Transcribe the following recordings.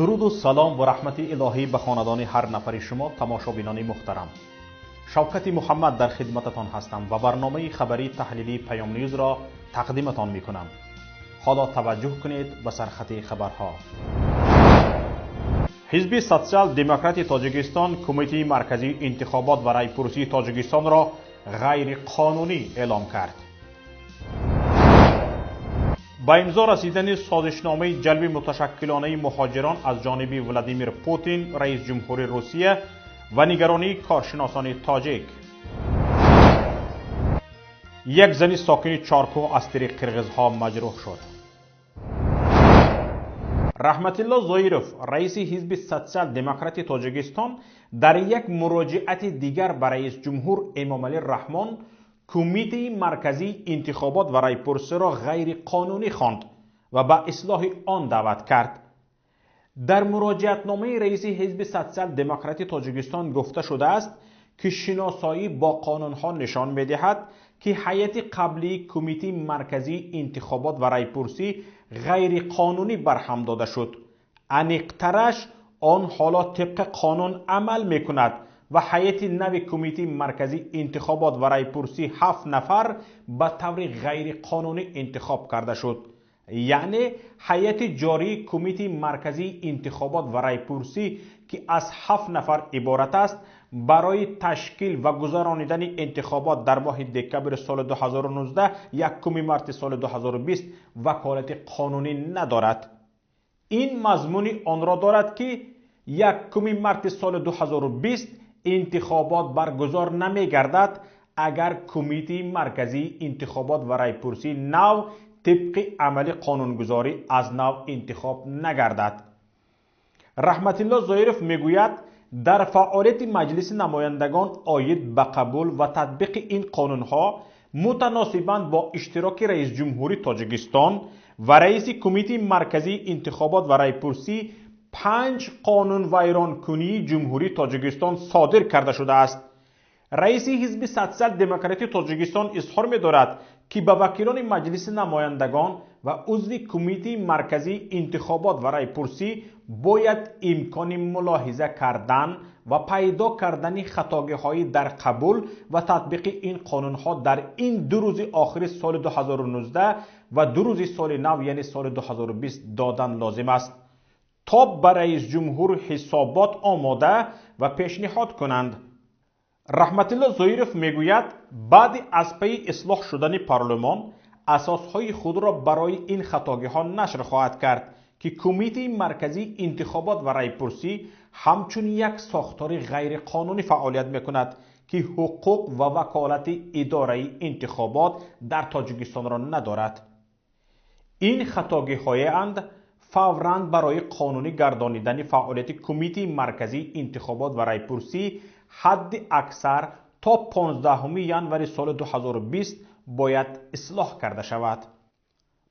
Дуруду салом ва раҳмати илоҳӣ ба хонадони ҳар нафари шумо, тамошобинони муҳтарам. Шавкати Муҳаммад дар хидмататон ҳастам ва барномаи хабарии таҳлилии Паём Ньюзро тақдиматон мекунам. Ҳоло таваҷҷӯҳ кунед ба сархати хабарҳо. Ҳизби Социал-демократи Тоҷикистон Кумитаи марказии интихобот ва райпурсии Тоҷикистонро ғайриқонунӣ эълом кард. Ба имзо расидани созишномаи ҷалби муташаккилонаи муҳоҷирон аз ҷониби Владимир Путин, раис ҷумҳури Русия, ва нигаронии коршиносони тоҷик. Як зани сокини Чоркӯҳ аз тири қирғизҳо маҷрӯҳ шуд. Раҳматилло Зоиров, раиси ҳизби Социал-демократи Тоҷикистон, дар як муроҷиати дигар ба раис ҷумҳур Эмомалӣ Раҳмон Кумитаи марказии интихобот ва райпурсиро ғайриқонунӣ хонд ва ба ислоҳи он даъват кард. Дар муроҷиатномаи раиси ҳизби Социал-демократи Тоҷикистон гуфта шудааст, ки шиносоӣ бо қонунҳо нишон медиҳад, ки ҳайати қаблии Кумитаи марказии интихобот ва райпурсӣ ғайриқонунӣ барҳам дода шуд. Аниқтараш, он ҳоло тибқи қонун амал мекунад ва ҳайати нави Кумитаи марказии интихобот ва райпурсӣ 7 нафар ба таври ғайриқонунӣ интихоб карда шуд. Яъне ҳайати ҷории Кумитаи марказии интихобот ва райпурсӣ, ки аз 7 нафар иборат аст, барои ташкил ва гузаронидани интихобот дар моҳи декабри соли 2019, 1 марти соли 2020 ваколати қонунӣ надорад. Ин мазмуни онро дорад, ки 1 марти соли 2020 интихобот баргузор намегардад, агар Кумитаи марказии интихобот ва райпурсии нав тибқи амали қонунгузорӣ аз нав интихоб нагардад. Раҳматилло Зоиров мегӯяд, дар фаъолияти Маҷлиси намояндагон оид ба қабул ва татбиқи ин қонунҳо мутаносибан бо иштироки раисҷумҳури Тоҷикистон ва раиси Кумитаи марказии интихобот ва райпурсӣ 5 қонунвайронкунии Ҷумҳурии Тоҷикистон содир карда шудааст. Раиси ҳизби Социал-демократии Тоҷикистон изҳор медорад, ки ба вакилони Маҷлиси намояндагон ва узви Кумитаи марказии интихобот ва райпурсӣ бояд имкони мулоҳиза кардан ва пайдо кардани хатогиҳои дар қабул ва татбиқи ин қонунҳо дар ин 2 рӯзи охири соли 2019 ва 2 рӯзи соли нав, яъне соли 2020 додан лозим аст, то ба раисҷумҳур ҳисобот омода ва пешниҳод кунанд. Раҳматилло Зоиров мегӯяд, баъди аз пайи ислоҳ шудани парлумон асосҳои худро барои ин хатогиҳо нашр хоҳад кард, ки Кумитаи марказии интихобот ва райпурсӣ ҳамчун як сохтори ғайриқонунӣ фаъолият мекунад, ки ҳуқуқ ва ваколати идораи интихобот дар Тоҷикистонро надорад. Ин хатогиҳоеанд фавран барои қонунӣ гардонидани фаъолияти Кумитаи марказии интихобот ва райпурсӣ ҳадди аксар то 15 январи соли 2020 бояд ислоҳ карда шавад.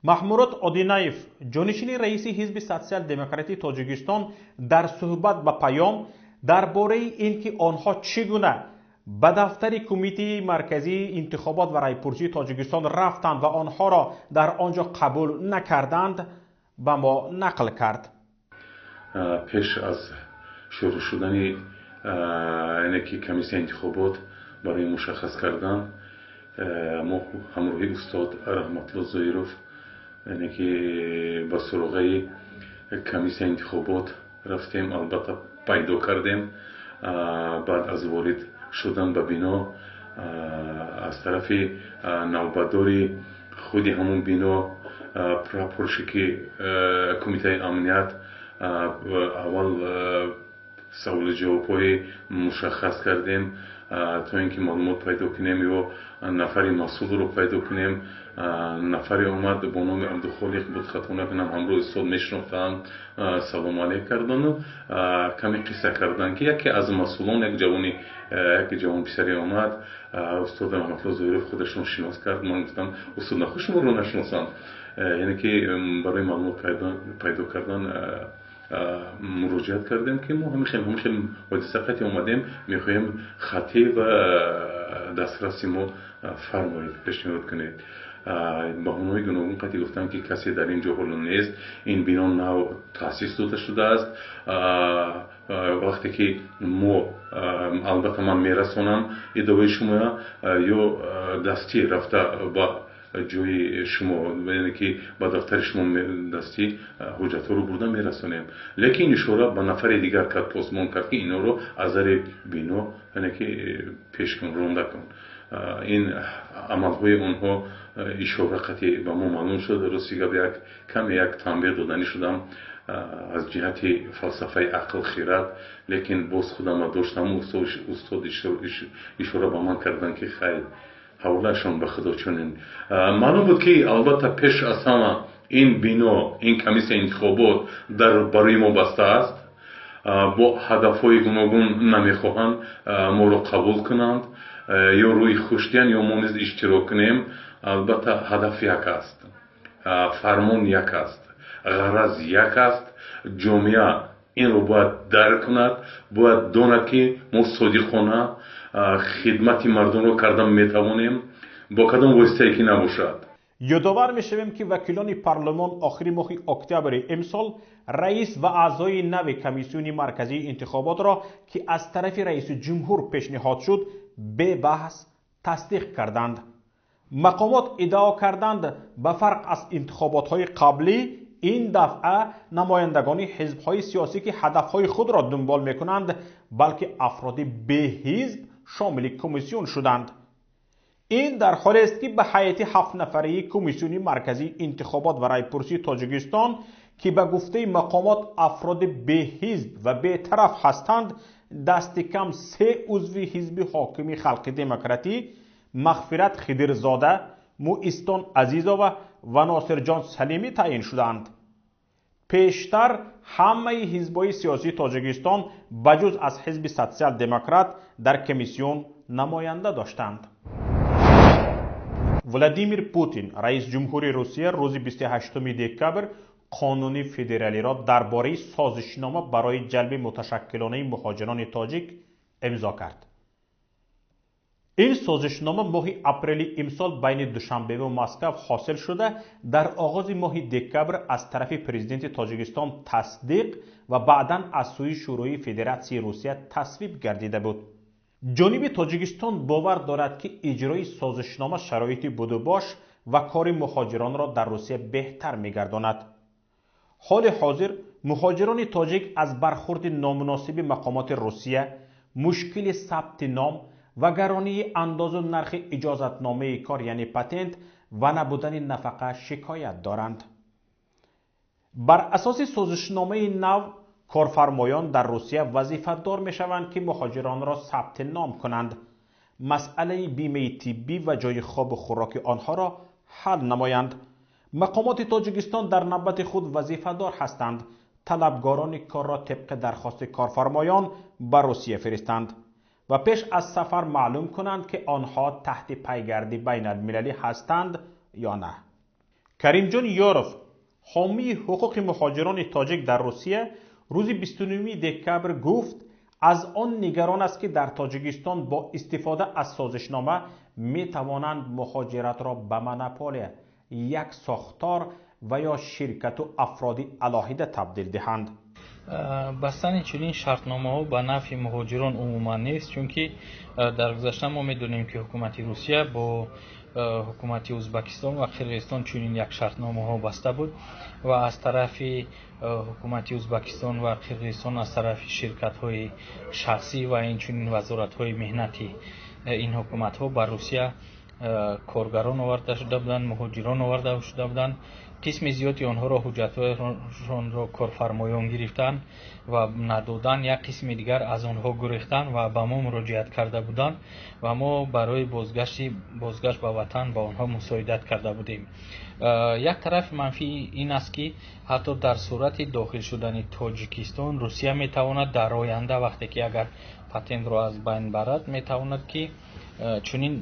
Маҳмурод Одинаев, ҷонишини раиси ҳизби Социал-демократии Тоҷикистон, дар суҳбат ба Паём дар бораи ин ки онҳо чӣ гуна ба дафтари Кумитаи марказии интихобот ва райпурсии Тоҷикистон рафтанд ва онҳоро дар он ҷо қабул накарданд, ба мо нақл кард. Пеш аз шурӯъ шудани яъне ки комиссияи интихобот барои мушаххас кардан, мо ҳамроҳи устод Раҳматулло Зоиров, яъне ки ба суроғаи комиссияи интихобот рафтем, албатта пайдо кардем. Баъд аз ворид шудан ба бино, аз тарафи навбатдори худи ҳамон бино, прапорщики кумитаи амният, аввал саволу ҷавобҳои мушаххас кардем, то ин ки маълумот пайдо кунем ё нафари масъулро пайдо кунем. Нафаре омад бо номи Абдухолиқ буд, хато накунам, ҳамроҳи устод мешинохтаам. Салому алейк кардану каме қисса карданд, ки яке аз масъулон, як ҷавон писаре омад, устод Раҳматулло Зоиров худашон шинос кард. Ман гуфтам, устод, нахоҳ шуморо нашиносам. Яъне ки барои маълумот пайдо кардан муроҷиат кардем, ки мо ҳамин хел ҳодиса қати омадем, мехоҳем хатӣ ва дастраси мо фармоед, пешниҳод кунед. Баҳонаҳои гуногун қатъи гуфтанд, ки касе дар ин ҷо ҳоло нест, ин бино нав таъсис дода шудааст. Вақте ки мо, албатта, ман мерасонам иддаои шумоя ё дастӣ рафта ба ҷои шумо, яъне ки ба дафтари шумо дастӣ ҳуҷҷатҳоро бурда мерасонем. Лекин ишора ба нафари дигар кард, посбон кард, ки инҳоро аз дари бино, яъне ки пеш кун, ронда кун. Ин амалҳои онҳо ишора қатъи ба мо маълум шуд. Рости гап, як каме як танбеҳ доданӣ шудам аз ҷиҳати фалсафаи ақл, хирад, лекин боз худама доштам. Устод ишора ба ман карданд, ки хайр, ҳаволаашон ба Худо. Чунин маълум буд, ки албатта пеш аз ҳама ин бино, ин комиссияи интихобот дар барои мо баста аст, бо ҳадафҳои гуногун намехоҳанд моро қабул кунанд ё рӯи хуш диҳанд, ё мо низ иштирок кунем. Албатта, ҳадаф як аст, фармон як аст, ғараз як аст. Ҷомеа инро бояд дарк кунад, бояд донад, ки мо содиқона хидмати мардумро карда метавонем, бо кадом воситае ки набошад. Ёдовар мешавем, ки вакилони парлумон охири моҳи октябри имсол раис ва аъзои нави Комиссиони марказии интихоботро, ки аз тарафи раиси ҷумҳур пешниҳод шуд, бебаҳс тасдиқ карданд. Мақомот иддао карданд, ба фарқ аз интихоботҳои қаблӣ, ин дафъа намояндагони ҳизбҳои сиёсӣ, ки ҳадафҳои худро дунбол мекунанд, балки афроди беҳизб шомили комиссион шуданд. Ин дар ҳолест, ки ба ҳайати ҳафтнафарии Комиссиони марказии интихобот ва райпурсии Тоҷикистон, ки ба гуфтаи мақомот афроди беҳизб ва бетараф ҳастанд, дасти кам се узви ҳизби ҳокими Халқи Демократӣ: Мағфират Хидирзода, Муистон Азизова ва Носирҷон Салимӣ таъин шуданд. Пештар ҳамаи ҳизбҳои сиёсии Тоҷикистон ба ҷуз аз ҳизби Социал-Демократ дар комиссион намоянда доштанд. Владимир Путин, раис ҷумҳури Русия, рӯзи 28 декабр қонуни федералиро дар бораи созишнома барои ҷалби муташаккилонаи муҳоҷирони тоҷик имзо кард. Ин созишнома моҳи апрели имсол байни Душанбеву Москав ҳосил шуда, дар оғози моҳи декабр аз тарафи президенти Тоҷикистон тасдиқ ва баъдан аз сӯи Шӯрои Федератсияи Русия тасвиб гардида буд. Ҷониби Тоҷикистон бовар дорад, ки иҷрои созишнома шароити будубош ва кори муҳоҷиронро дар Русия беҳтар мегардонад. Ҳоли ҳозир муҳоҷирони тоҷик аз бархурди номуносиби мақомоти Русия, мушкили сабти ном ва гаронии андозу нархи иҷозатномаи кор, яъне патент, ва набудани нафақа шикоят доранд. Бар асоси созишномаи нав, корфармоён дар Русия вазифадор мешаванд, ки муҳоҷиронро сабти ном кунанд, масъалаи бимаи тиббӣ ва ҷои хобу хӯроки онҳоро ҳал намоянд. Мақомоти Тоҷикистон дар навбати худ вазифадор ҳастанд талабгорони корро тибқи дархости корфармоён ба Русия фиристанд ва пеш аз сафар маълум кунанд, ки онҳо таҳти пайгарди байналмилалӣ ҳастанд ё на. Каримҷон Ёров, ҳомии ҳуқуқи муҳоҷирони тоҷик дар Русия, рӯзи 29 декабр гуфт, аз он нигарон аст, ки дар Тоҷикистон бо истифода аз созишнома метавонанд муҳоҷиратро ба монополия, як сохтор ва ё ширкату афроди алоҳида табдил диҳанд. Бастани чунин шартномаҳо ба нафъи муҳоҷирон умуман нест, чунки дар гузашта мо медонем, ки ҳукумати Русия бо ҳукумати Узбакистон ва Қирғизистон чунин як шартномаҳо баста буд ва аз тарафи ҳукумати Узбакистон ва Қирғизистон, аз тарафи ширкатҳои шахсӣ ва инчунин вазоратҳои меҳнати ин ҳукуматҳо ба Русия коргарон оварда шуда буданд, муҳоҷирон оварда шуда буданд. Қисми зиёди онҳоро ҳуҷҷатҳояшонро корфармоён гирифтанд ва надоданд, як қисми дигар аз онҳо гурехтанд ва ба мо муроҷиат карда буданд ва мо барои бозгашт ба ватан ба онҳо мусоидат карда будем. Як тарафи манфӣ ин аст, ки ҳатто дар сурати дохил шудани Тоҷикистон, Русия метавонад дар оянда, вақте ки агар патентро аз байн барад, метавонад ки чунин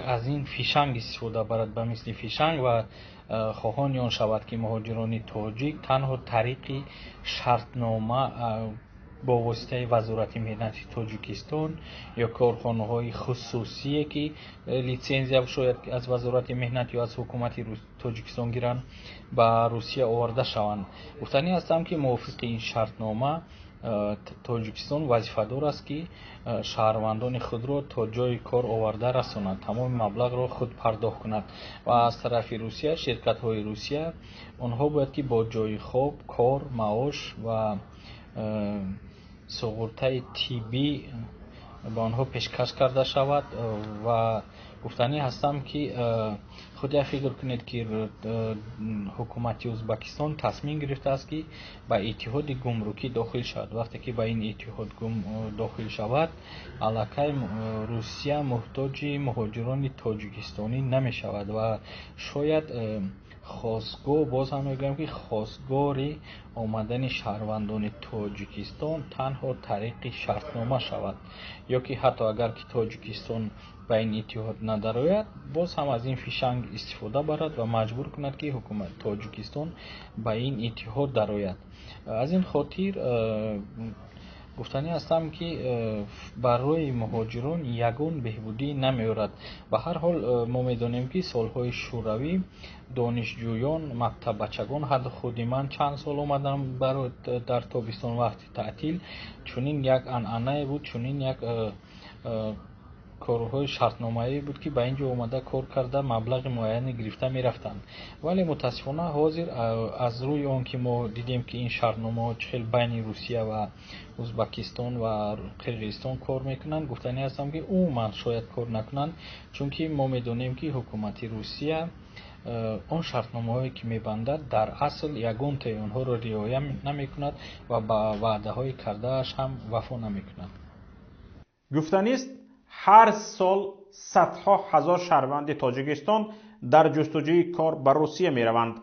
аз ин фишанг истифода барад, ба мисли фишанг, ва хоҳони он шавад, ки муҳоҷирони тоҷик танҳо тариқи шартнома Бо воситаи Вазорати меҳнати Тоҷикистон ё корхонаҳои хусусие, ки литсензия шояд аз Вазорати меҳнат ё аз ҳукумати Тоҷикистон гиранд, ба Русия оварда шаванд. Гуфтанӣ ҳастам, ки мувофиқи ин шартнома Тоҷикистон вазифадор аст, ки шаҳрвандони худро то ҷои кор оварда расонад, тамоми маблағро худ пардохт кунад ва аз тарафи Русия, ширкатҳои Русия, онҳо бояд ки бо ҷои хоб, кор, маош ва суғуртаи тиббӣ ба онҳо пешкаш карда шавад. Ва гуфтанӣ ҳастам, ки худ як фикр кунед, ки ҳукумати Ӯзбекистон тасмим гирифтааст, ки ба иттиҳоди гумрукӣ дохил шавад. Вақте ки ба ин иттиҳод дохил шавад, аллакай Русия муҳтоҷи муҳоҷирони тоҷикистонӣ намешавад ва шояд хостгоҳ, боз ҳам мегӯям, ки хостгори омадани шаҳрвандони Тоҷикистон танҳо тариқи шартнома шавад, ё ки ҳатто агар ки Тоҷикистон ба ин иттиҳод надарояд, боз ҳам аз ин фишанг истифода барад ва маҷбур кунад, ки ҳукумати Тоҷикистон ба ин иттиҳод дарояд. Аз ин хотир гуфтанӣ ҳастам, ки барои муҳоҷирон ягон беҳбудӣ намеорад. Ба ҳар ҳол, мо медонем, ки солҳои шӯравӣ донишҷӯён, мактаббачагон, ҳатто худи ман чанд сол омадам дар тобистон, вақти таътил, чунин як анъанае буд, чунин як корҳои шартномаӣ буд, ки ба ин ҷо омада, кор карда, маблағи муайяне гирифта мерафтанд. Вале мутаассифона ҳозир аз рӯи он ки мо дидем, ки ин шартномаҳо чӣ хел байни Русия ва Ӯзбекистон ва Қирғизистон кор мекунанд, гуфтанӣ ҳастам, ки умуман шояд кор накунанд, чунки мо медонем, ки ҳукумати Русия он шартномаҳое ки мебандад, дар асл ягонтаи онҳоро риоя намекунад ва ба ваъдаҳои кардааш ҳам вафо намекунад. Гуфтанист, ҳар сол садҳо ҳазор шаҳрванди Тоҷикистон дар ҷустуҷӯи кор ба Русия мераванд.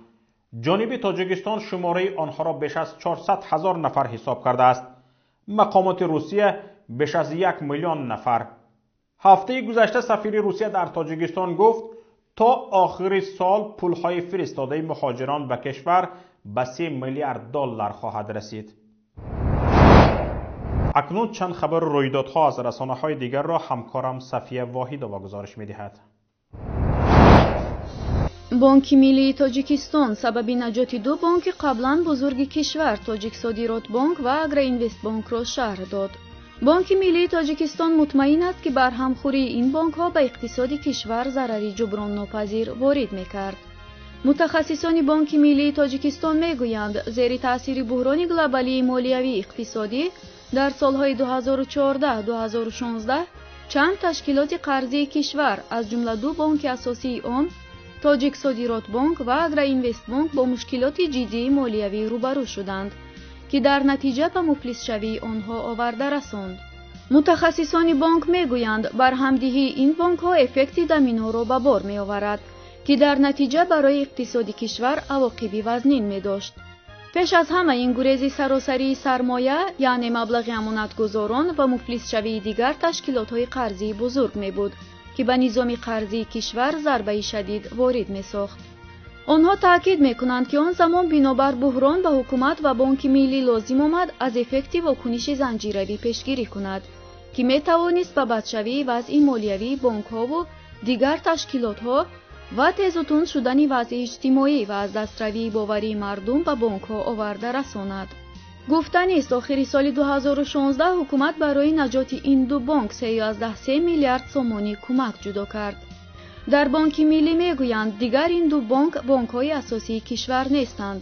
Ҷониби Тоҷикистон шумораи онҳоро беш аз 400 ҳазор нафар ҳисоб кардааст, мақомоти Русия беш аз 1 миллион нафар. Ҳафтаи гузашта сафири Русия дар Тоҷикистон гуфт, то охири сол пулҳои фиристодаи муҳоҷирон ба кишвар ба 3 миллиард доллар хоҳад расид. Акнун чанд хабару рӯйдодҳо аз расонаҳои дигарро ҳамкорам Сафия Воҳидова гузориш медиҳад. Бонки миллии Тоҷикистон сабаби наҷоти ду бонки қаблан бузурги кишвар, Тоҷиксодиротбонк ва Агроинвестбонкро шарҳ дод. Бонки миллии Тоҷикистон мутмаин аст, ки барҳамхӯрии ин бонкҳо ба иқтисоди кишвар зарари ҷуброннопазир ворид мекард. Мутахассисони Бонки миллии Тоҷикистон мегӯянд, зери таъсири буҳрони глобалии молиявӣ иқтисодӣ дар солҳои 2014-2016 чанд ташкилоти қарзии кишвар, аз ҷумла ду бонки асосии он, Тоҷиксодиротбонк ва Агроинвестбонк, бо мушкилоти ҷиддии молиявӣ рӯбарӯ шуданд, ки дар натиҷа ба муфлисшавии онҳо оварда расонд. Мутахассисони бонк мегӯянд, барҳамдиҳии ин бонкҳо эффекти доминоро ба бор меоварад, ки дар натиҷа барои иқтисоди кишвар авоқиби вазнин медошт. Пеш аз ҳама ин гурези саросарии сармоя, яъне маблағи амонатгузорон, ва муфлисшавии дигар ташкилотҳои қарзии бузург мебуд, ки ба низоми қарзии кишвар зарбаи шадид ворид месохт. Онҳо таъкид мекунанд, ки он замон бинобар буҳрон ба ҳукумат ва Бонки миллӣ лозим омад аз эффекти вокуниши занҷиравӣ пешгирӣ кунад, ки метавонист ба бадшавии вазъи молиявии бонкҳову дигар ташкилотҳо ва тезу тунд шудани вазъи иҷтимоӣ ва аз дастравии боварии мардум ба бонкҳо оварда расонад. Гуфтанист, охири соли 2016 ҳукумат барои наҷоти ин ду бонк 3,3 миллиард сомонӣ кӯмак ҷудо кард. Дар Бонки миллӣ мегӯянд, дигар ин ду бонк бонкҳои асосии кишвар нестанд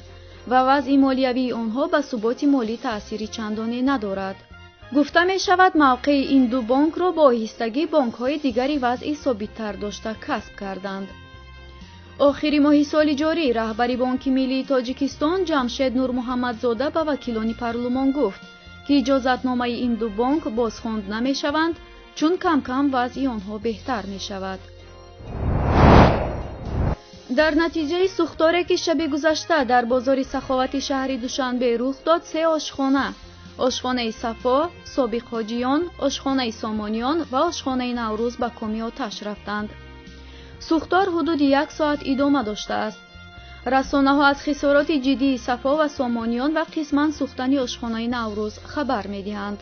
ва вазъи молиявии онҳо ба суботи молӣ таъсири чандоне надорад. Гуфта мешавад, мавқеи ин ду бонкро бо оҳистагӣ бонкҳои дигари вазъи собиттар дошта касб карданд. Охири моҳи соли ҷорӣ раҳбари Бонки миллии Тоҷикистон Ҷамшед Нурмуҳаммадзода ба вакилони парлумон гуфт, ки иҷозатномаи ин ду бонк бозхонд намешаванд, чун кам-кам вазъи онҳо беҳтар мешавад. Дар натиҷаи сӯхторе, ки шаби гузашта дар бозори Саховати шаҳри Душанбе рух дод, се ошхона: ошхонаи Сафо, собиқ Ҳоҷиён, ошхонаи Сомониён ва ошхонаи Наврӯз ба коми оташ рафтанд. Сӯхтор ҳудуди як соат идома доштааст. Расонаҳо аз хисороти ҷиддии Сафо ва Сомониён ва қисман сӯхтани ошхонаи Наврӯз хабар медиҳанд.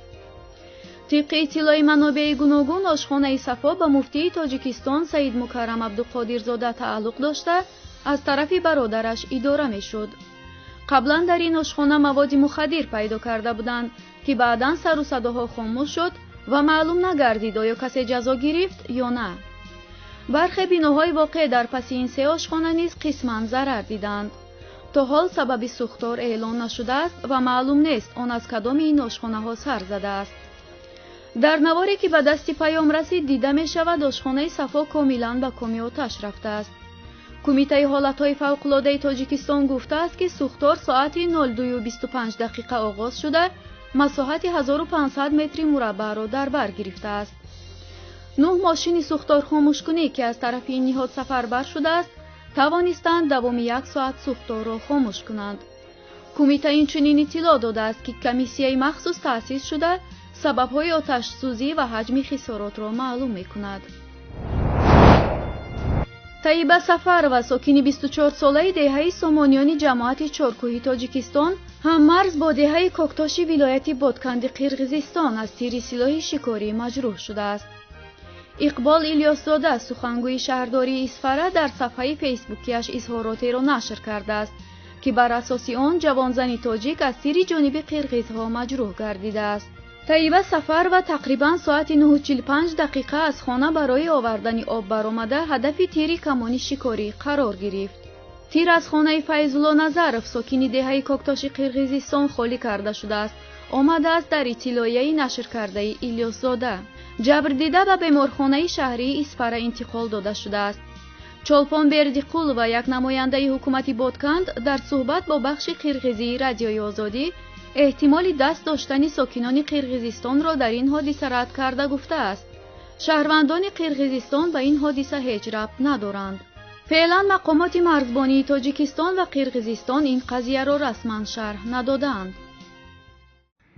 Тибқи иттилои манобеи гуногун, ошхонаи Сафо ба муфтии Тоҷикистон Саид Мукаррам Абдуқодирзода тааллуқ дошта, аз тарафи бародараш идора мешуд. Қаблан дар ин ошхона маводи мухаддир пайдо карда буданд, ки баъдан сару садоҳо хомӯш шуд ва маълум нагардид, оё касе ҷазо гирифт ё на. Бархе биноҳои воқеъ дар паси ин се ошхона низ қисман зарар диданд. То ҳол сабаби сӯхтор эълон нашудааст ва маълум нест, он аз кадоми ин ошхонаҳо сар задааст. Дар наворе, ки ба дасти Паём расид, дида мешавад, ошхонаи Сафо комилан ба коми оташ рафтааст. Кумитаи ҳолатҳои фавқулодаи Тоҷикистон гуфтааст, ки сӯхтор соати 02:25 оғоз шуда, масоҳати 1500 метри мураббаъро дар бар гирифтааст. Нӯҳ мошини сӯхторхомӯшкунӣ, ки аз тарафи ин ниҳод сафарбар шудааст, тавонистанд давоми як соат сӯхторро хомӯш кунанд. Кумита инчунин иттилоъ додааст, ки комиссияи махсус таъсис шуда, сабабҳои оташсӯзӣ ва ҳаҷми хисоротро маълум мекунад. Таиба Сафарова, сокини 24-солаи деҳаи Сомониёни ҷамоати Чоркӯҳи Тоҷикистон, ҳаммарз бо деҳаи Коктоши вилояти Ботканди Қирғизистон, аз тири силоҳи шикорӣ маҷрӯҳ шудааст. Иқбол Илёсзода, сухангӯи шаҳрдории Исфара, дар сафҳаи фейсбукиаш изҳоротеро нашр кардааст, ки бар асоси он ҷавонзани тоҷик аз тири ҷониби қирғизҳо маҷрӯҳ гардидааст. Таиба Сафарова тақрибан соати 9:45 аз хона барои овардани об баромада, ҳадафи тири камони шикорӣ қарор гирифт. Тир аз хонаи Файзулло Назаров, сокини деҳаи Коктоши Қирғизистон, холӣ карда шудааст, омадааст дар иттилоияи нашркардаи Илёсзода. Ҷабрдида ба беморхонаи шаҳрии Исфара интиқол дода шудааст. Чолпон Бердиқулова, як намояндаи ҳукумати Ботканд, дар суҳбат бо бахши қирғизии Радиои Озодӣ эҳтимоли даст доштани сокинони Қирғизистонро дар ин ҳодиса рад карда гуфтааст: шаҳрвандони Қирғизистон ба ин ҳодиса ҳеҷ рабт надоранд. Феълан мақомоти марзбонии Тоҷикистон ва Қирғизистон ин қазияро расман шарҳ надодаанд.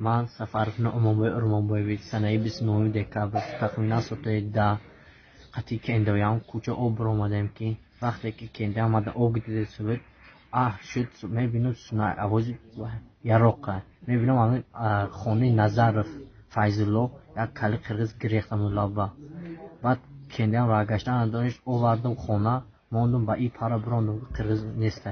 Ман Сафаров Нуъмонбой Урмонбоевич, санаи 29 декабр тахминан соати 10 қатъи кендаям кӯча об баромадем, ки вақте ки кенда омада об дида субуд, аҳ шуд, мебинам овози яроқа, мебинам хонаи Назаров Файзулло як кали қирғиз гирехтам лаба. Баъд кендаям баргаштан надоништ, овардам хона мондум, ба и пара бирондум, қирғиз неста.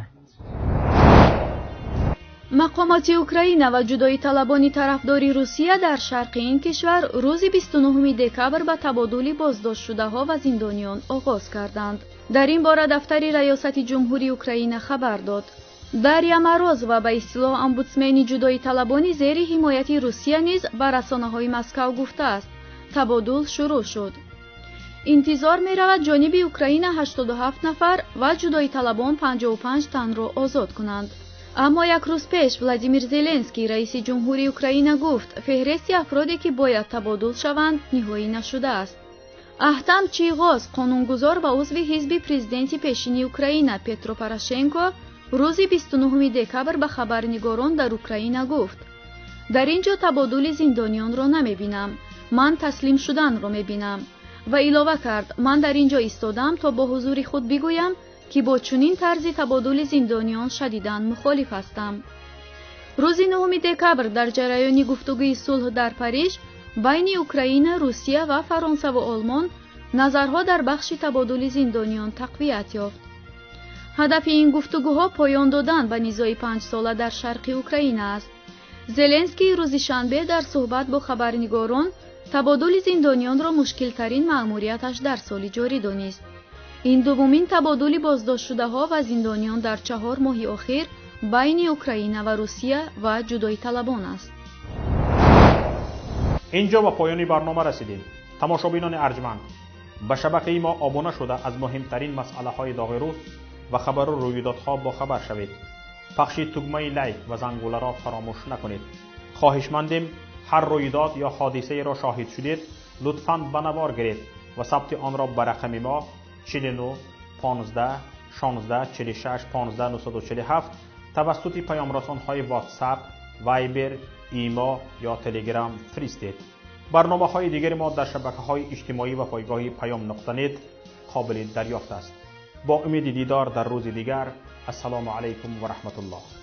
Мақомоти Украина ва ҷудоиталабони тарафдори Русия дар шарқи ин кишвар рӯзи 29 декабр ба табодули боздоштшудаҳо ва зиндониён оғоз карданд. Дар ин бора дафтари раёсати ҷумҳурии Украина хабар дод. Дарья Морозова, ба истилоҳ омбудсмени ҷудоиталабони зери ҳимояти Русия, низ ба расонаҳои Москав гуфтааст: табодул шурӯъ шуд. Интизор меравад, ҷониби Украина 87 нафар ва ҷудоиталабон 55 танро озод кунанд. Аммо як рӯз пеш Владимир Зеленский, раиси ҷумҳурии Украина, гуфт, феҳристи афроде, ки бояд табодул шаванд, ниҳоӣ нашудааст. Аҳтам Чийғоз, қонунгузор ва узви ҳизби президенти пешини Украина Петро Порошенко, рӯзи 29 декабр ба хабарнигорон дар Украина гуфт: «Дар ин ҷо табодули зиндониёнро намебинам, ман таслим шуданро мебинам», ва илова кард: «Ман дар ин ҷо истодам, то бо ҳузури худ бигӯям, ки бо чунин тарзи табодули зиндониён шадидан мухолиф ҳастам». Рӯзи 9 декабр дар ҷараёни гуфтугӯи сулҳ дар Париж байни Украина, Русия ва Фаронсаву Олмон назарҳо дар бахши табодули зиндониён тақвият ёфт. Ҳадафи ин гуфтугӯҳо поён додан ба низои панҷсола дар шарқи Украина аст. Зеленский рӯзи шанбе дар суҳбат бо хабарнигорон табодули зиндониёнро мушкилтарин маъмурияташ дар соли ҷорӣ донист. Ин дуввумин табодули боздоштшудаҳо ва зиндониён дар 4 моҳи охир байни Украина ва Русия ва ҷудоиталабон аст. Инҷо ба поёни барнома расидем. Тамошобинони арҷманд, ба шабакаи мо обуна шуда, аз муҳимтарин масъалаҳои доғи рӯз ва хабару рӯйдодҳо бохабар шавед. Пахши тугмаи лайк ва зангуларо фаромӯш накунед. Хоҳишмандем, ҳар рӯйдод ё ҳодисаеро шоҳид шудед, лутфан ба навор гиред ва сабти онро ба рақами мо 49 15 16 46 15 947 тавассути паёмрасонҳои WhatsApp, Viber, Имо ё Telegram фиристед. Барномаҳои дигари мо дар шабакаҳои иҷтимоӣ ва пойгоҳи payom.net қобили дарёфт аст. Бо умеди дидор дар рӯзи дигар, Ассалому алайкум ва раҳматуллоҳ.